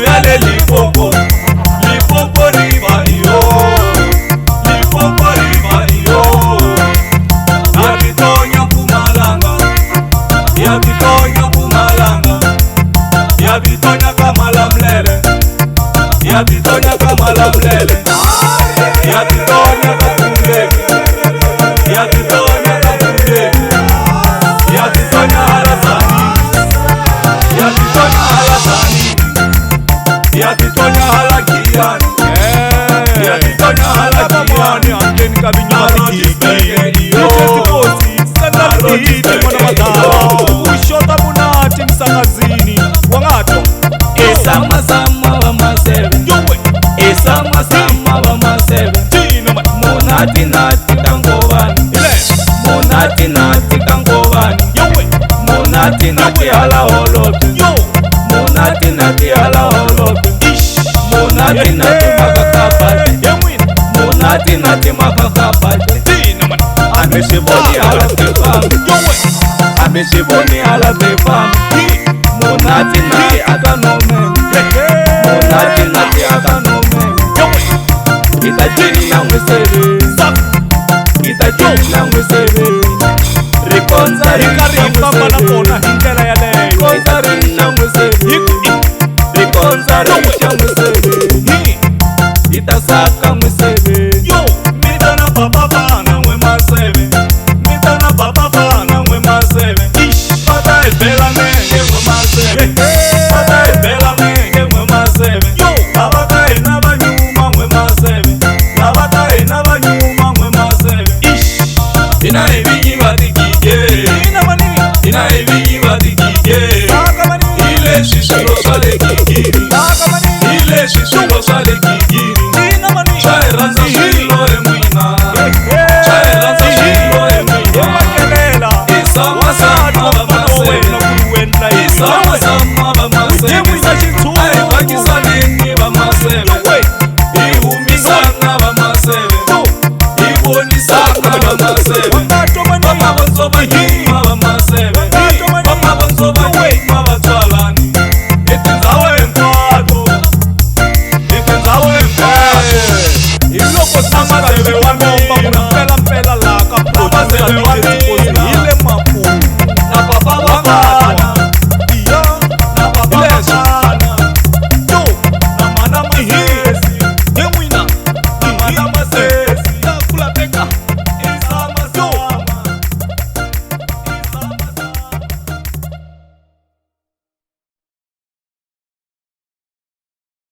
ya le Limpopo, Limpopo River iyo, Limpopo River iyo. Ya Bitonya Mpumalanga, ya Bitonya Mpumalanga, ya Bitonya Kamalamlele, ya Bitonya Kamalamlele, ya Bitonya Kakumleke, ya Bitonya Kakumleke, ya Bitonya Halasani, ya Bitonya Halasani, ya Bitonya Halakiani, ya Bitonya Halakiani. Handleni ka vinyi va tigigi sendalihiti n'wana wa dala u xota munati misangazini wa nga twa. Isamazama va maseve, yowe isamazama va maseve, tina mani munatinati ka ngovani, ile munatinati ka ngovani, yowe munatinati hala holobye, yo munatinati hala holobye, ish munatinati makakabate, ye n'wina munatinati makakabate. tina mani A mi swi voni hala swifambi, yowe a mi swi voni hala swifambi, hi munatinati aka nomeni, munatinati aka nomeni. yowe Ita cina n'wiseveni, sak ita cina n'wiseveni, rikondza hi karhi hi famba na kona hi ndlela yaleyo rikondza ri xa n'wiseveni, hi ku rikondza ri xa n'wiseveni, hi ita saka n'wiseveni. yo Mi ta na papa vana n'we maseve, mi ta na papa vana n'we maseve, ish va ta hi bela nenge n'we maseve, va ta hi bela nenge n'we maseve. yo Lava ka hina va nyuma n'we maseve, lava ka hina va nyuma n'we maseve. Ish Hina hi vinyi va tigige, tina mani hina hi vinyi va tigige. saka mani Hi leswi swilo swa le gigini, saka mani hi leswi swilo swa le gigini. tina mani Swa hi rhandza swilo en'wina, swa hi rhandza swilo en'wina. makelela Isamazama va maseve, wena ku ri wena isamazama va maseve. yin'wisa A hi xitshungu vakisaneni va maseve, yowe hi humisana va maseve, hi vonisana va maseve. wa nga twa mani Vamavondzo va nyuma va maseve, vamavondzo va nyuma va tswalani. Hi tindhawu hinkwato, hi tindhawu hinkwato. Hi loko Maseve wa komba ku mina. mpelampela laha ka Maseve wa producer.